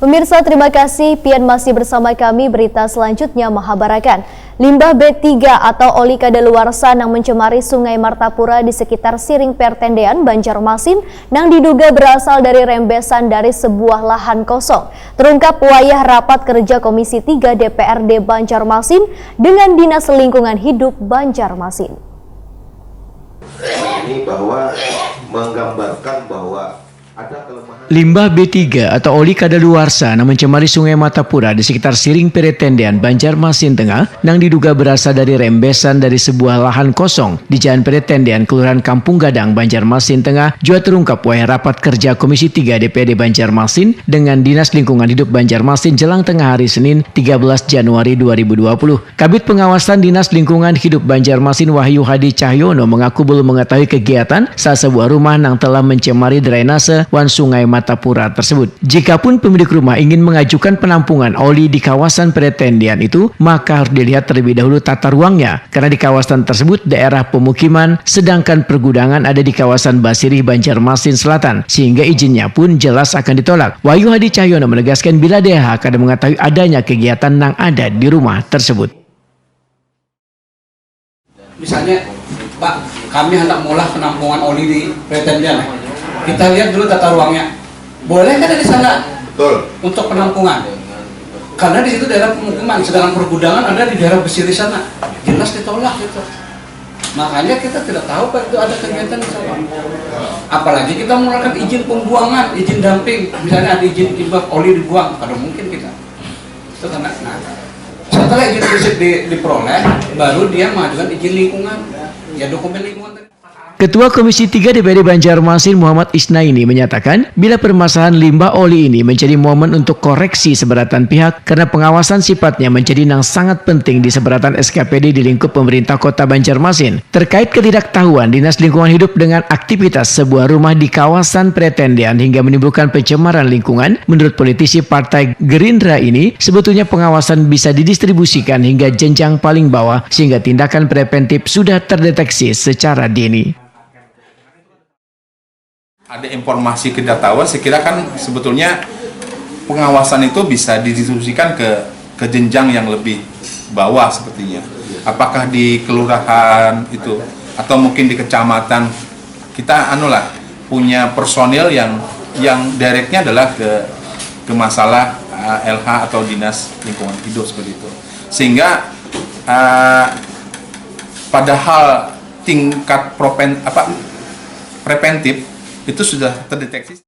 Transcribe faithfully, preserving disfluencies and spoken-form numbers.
Pemirsa, terima kasih. Pian masih bersama kami. Berita selanjutnya mahabarakan. Limbah B tiga atau oli kadaluarsa nang mencemari Sungai Martapura di sekitar Siring Pertendean, Banjarmasin, nang diduga berasal dari rembesan dari sebuah lahan kosong, terungkap wayah rapat kerja Komisi tiga D P R D Banjarmasin dengan Dinas Lingkungan Hidup Banjarmasin. Ini bahwa menggambarkan bahwa ada kelemahan. Limbah B tiga atau oli kadaluarsa nang mencemari Sungai Matapura di sekitar Siring Peretendean, Banjarmasin Tengah, nang diduga berasal dari rembesan dari sebuah lahan kosong di Jalan Peretendean, Kelurahan Kampung Gadang, Banjarmasin Tengah, jua terungkap wayah rapat kerja Komisi tiga D P R D Banjarmasin dengan Dinas Lingkungan Hidup Banjarmasin jelang tengah hari Senin, tiga belas Januari dua ribu dua puluh. Kabid Pengawasan Dinas Lingkungan Hidup Banjarmasin, Wahyu Hadi Cahyono, mengaku belum mengetahui kegiatan salah sebuah rumah nang telah mencemari drainase wan Sungai Matapura tersebut. Jikapun pemilik rumah ingin mengajukan penampungan oli di kawasan peretendian itu, maka harus dilihat terlebih dahulu tata ruangnya, karena di kawasan tersebut daerah pemukiman, sedangkan pergudangan ada di kawasan Basirih, Banjarmasin Selatan, sehingga izinnya pun jelas akan ditolak. Wahyu Hadi Cahyono menegaskan bila D H H kada mengetahui adanya kegiatan nang ada di rumah tersebut. Misalnya, Pak, kami hendak maulah penampungan oli di peretendian. Kita lihat dulu tata ruangnya. Boleh kada di sana Betul. Untuk penampungan? Karena di situ daerah pemukiman, sedangkan pergudangan ada di daerah Basirih sana. Jelas ditolak itu. Makanya kita tidak tahu, Pak, itu ada kegiatan di sana. Apalagi kita mengeluarkan izin pembuangan, izin dumping. Misalnya ada izin timbak oli dibuang, kada mungkin kita. Itu karena, nah, setelah izin fisik di, diperoleh, baru dia mengajukan izin lingkungan. Ya, dokumen lingkungan tadi. Ketua Komisi tiga D P R D Banjarmasin, Muhammad Isnaini, menyatakan bila permasalahan limbah oli ini menjadi momen untuk koreksi seberatan pihak karena pengawasan sifatnya menjadi nang sangat penting di seberatan S K P D di lingkup pemerintah Kota Banjarmasin. Terkait ketidaktahuan Dinas Lingkungan Hidup dengan aktivitas sebuah rumah di kawasan peretendian hingga menimbulkan pencemaran lingkungan, menurut politisi Partai Gerindra ini, sebetulnya pengawasan bisa didistribusikan hingga jenjang paling bawah sehingga tindakan preventif sudah terdeteksi secara dini. Ada informasi ketidaktahuan, saya kira kan sebetulnya pengawasan itu bisa didistribusikan ke ke jenjang yang lebih bawah sepertinya. Apakah di kelurahan itu atau mungkin di kecamatan, kita anulah punya personil yang yang directnya adalah ke ke masalah uh, L H atau dinas lingkungan hidup seperti itu. Sehingga uh, padahal tingkat propen apa preventif itu sudah terdeteksi.